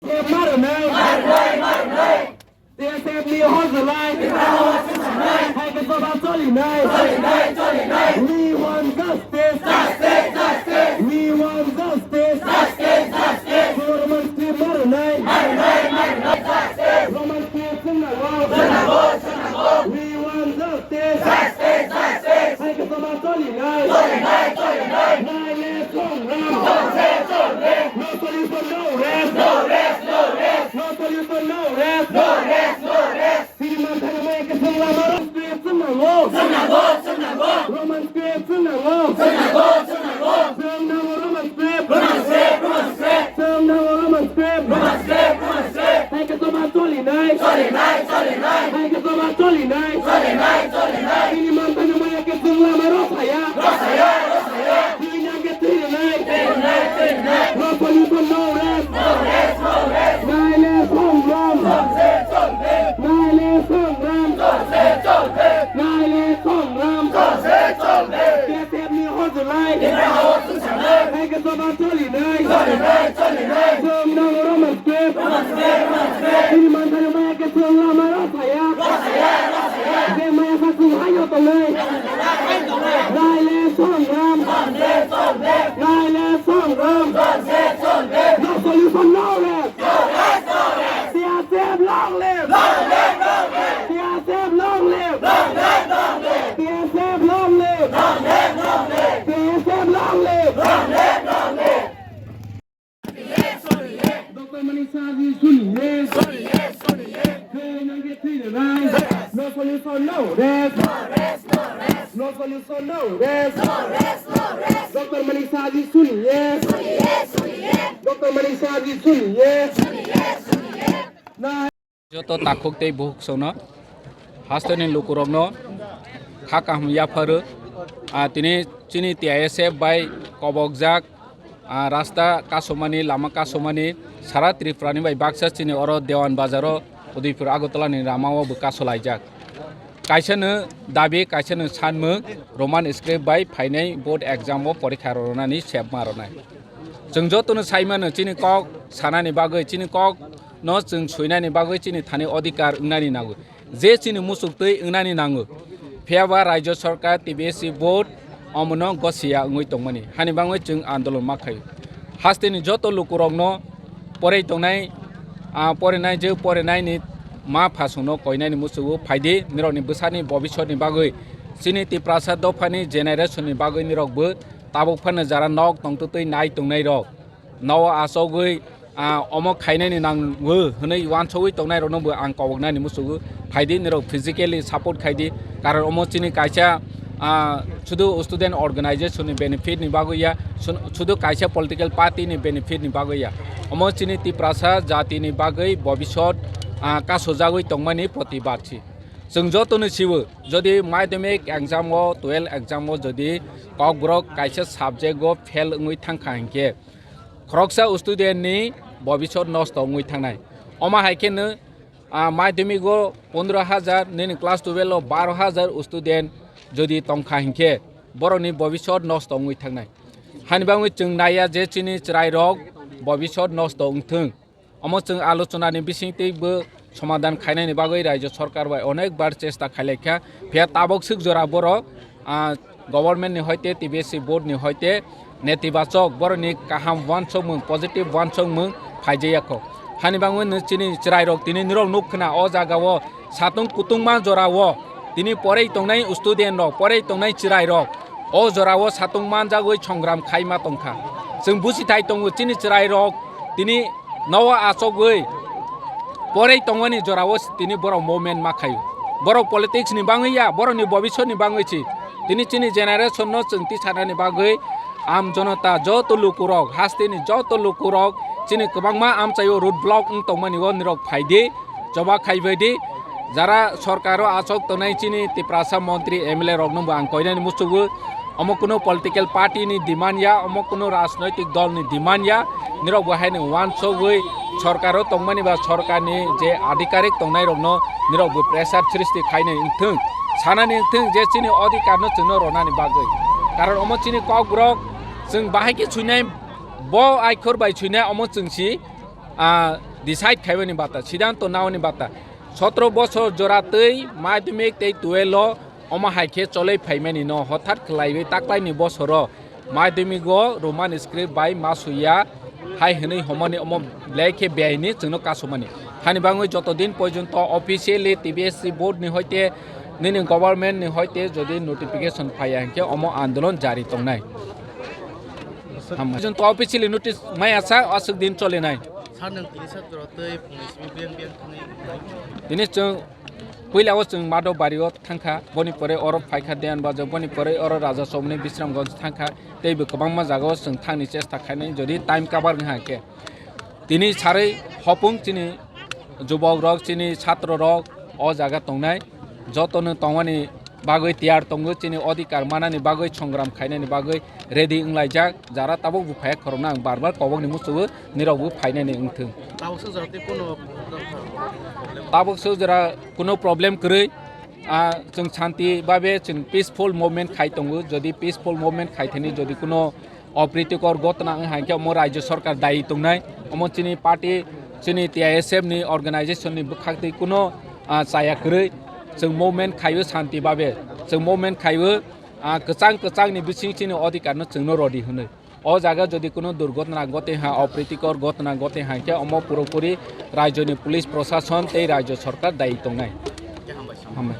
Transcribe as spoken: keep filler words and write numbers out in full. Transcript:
Marnai. T S F ni hojolai. Hai khe soba cholinai. We want justice. We want justice. Roman script marnai. Roman script chwng nango. We want justice. Hai khe soba cholinai. Nai le songram. No solution, no rest. No solution, no rest. Chini manthani maya khe chwng lama Roman script chwng nango. Roman script chwng nango. Chwng nango Roman script. Chwng nango Roman script. Hai khe soba cholinai. Hai khe soba cholinai. Chini manthani maya khe chwng lama rw saya. Chini nang khe twi rwnai. No solution, no rest. Nai le songram. Nai le songram. Nai le songram. T S F ni hojolai. Hai khe soba cholinai. Chwng nango Roman script. Chini manthani maya khe chwng lama rw saya. Je maya khe chwng haino tongnai. Nai le songram. Nai le songram. No solution, no rest. T S F long live. T S F long live. T S F long live. T S F long live. Doctor Manik Saha ji suniye. Hey, nang ke twi rwnai. No solution, no rest. No solution, no rest. Doctor Manik Saha ji suniye. Doctor Manik Saha ji suniye. Na. Joto takhuk tei bukhuk sono hasteni lukurokno kha kaham yapharu. Ah, tini chini T S F bai kobokjak, ah, rasta kasumani, lama kasumani, sara Tripura ni bai baksa chini oro Dewan Bazar o, Udaipur Agartala ni lama o bo kasulaijak. Kaisa no dabi, kaisa no sanmung, Roman script bai phainai board exam o porikha rwnani sepma rwnai. Chwng joto no sai mano chini kok sanani bagwi, chini kok no chwng suinani bagwi chini thani odhikar wngnani nango, je chini muchuk twi wngnani nango. Phiya ba Rajya Sarkar, T B S C board omono gosiya wngwi tongmani, hani bangwi chwng andolon ma khaio. Hasteni joto lukurokno porei tongnai, ah, porinai je porinaini ma phasungno koinaini muchugo phaidi, nirokni bwsani bobisotni bagwi, chini Tiprasa dophani generationni bagwi nirokbo tabuk phano jara nok tongtwtwi nai tongnairok. Nogo achogwi, ah, omo khainani nango hwnwi uansugwi tongnairokno bo ang koboknani muchugo. Phaidi nirok physically support khaidi, karon omo chini kaisa, ah, sudu student organization ni benefit ni bagwi ya, sun-, sudu kaisa political party ni benefit ni bagwi ya. Omo chini Tiprasa jati ni bagwi bobisot, ah, kasujagwi tongmani protibad si. Chwng jotono siwo, jodi madhyamik exam o, twelve exam o jodi kokborok kaisa subject o fail wngwi thangkha hinkhe, khoroksa student ni bobisot nosto wngwi thangnai. Omo hai khe no, ah, madhyamik o pondro hajar, nini class twelve o baro hajar student jodi tongkha hinkhe, borokni bobisot nosto wngwi thangnai. Hani bagwi chwng naiya je chini chwrairok bobisot nosto wngthwng. Omo chwng alochonani bisingtwibo somadhan khainani bagwi Rajya Sarkar bai onekbar chesta khailaikha. Phiya tabok swk jora borok, ah, government ni hoite, T B S C board ni hoite netibachok borokni kaham uansukmung, positive uansukmung phaijaya kho. Hani bagwi no chini chwrairok tini nirok nuk khna o jaga o satung kutungma jora o tini porei tongnai student rok, porei tongnai chwrairok o jora o satung manjagwi songram khaima tongkha. Chwng busi thai tongo chini chwrairok tini nogo achogwi porei tongmani jorao tini borok movement ma khaio. Borok politics ni bangwi ya, borokni bobisot ni bangwi si. Tini chini generation no chwng tisarnani bagwi am jonota joto lukurok, hasteni joto lukurok chini kwbangma amchaio road block wng tongmani o nirok phaidi, choba khaibaidi. Jara sorkaro achok tongnai chini Tiprasa montri M L A rokno bo ang koinani muchugo. Omo kuno political party ni demand ya, omo kuno rajnoitik dol ni demand ya. Nirok bo haino uansugwi sorkaro tongmani ba sorkarni je adhikarik tongnairokno nirok bo pressure srishti khainai wngthwng, sanani wngthwng je chini odhikarno chwngno ronani bagwi. Karon omo chini kokborok chwng bahai khe suinai, bo aikhor bai suinai omo chwngsi, ah, decide khaimani bata, siddhanto naoni bata. Sotro bosor jora twi madhyamik tei twelve o omo hai khe choloi phaimani no hothat khlaiwi taklaini bosoro madhyamik o Roman script bai ma suya hai hwnwi homani omo belai khe beaini chwngno kasumani. Hani bangwi joto din porjonto officially T B S C board ni hoite nini government ni hoite jodi notification phaiya hinkhe omo andolon jari tongnai. Hambai. Porjonto officially notice maya sa aswk din cholinai. Sir, nwng tini sat jora tei phunui simi biyang biyang thangwi nai. Tini chwng puila o chwng Madhobari o thangkha, boni pore oro phaikha Deyan Bazar, boni pore oro Raja Chowmani Bisramganj thangkha, tei bo kwbangma jaga o chwng thangni chesta khainai, jodi time cover wngkha khe. Tini sarwi hopung chini jubok rok, chini satro rok o jaga tongnai, jotono tongmani bagwi tiyar tongo, chini odhikar manani bagwi songram khainani bagwi ready wnglaijak. Jara tabuk bo phaiya khoroknang, ang bar bar kobokni muchungo nirokbo phainani wngthung. Tabuk sujora tei kuno problem? Tabuk sujora kuno problem kwrwi, ah, chwng shanti babe chwng peaceful movement khai tongo. Jodi peaceful movement khai thani jodi kuno opritikor gotna wng hai khe omo Rajya Sarkar dayi tongnai. Omo chini party, chini T I S F ni organization ni bwkhak twi kuno, ah, chaya kwrwi. Chwng movement khaiwi shanti babe. Chwng movement khaiwi, ah, kwchang kwchang ni bising chini odhikar no chwngno rodi hwnwi. O jaga jodi kuno durgotna gote ha, opritikor gotna gote ha khe omo puropuri Rajya ni police prosason tei Rajya Sarkar dayi tongnai. Hambai.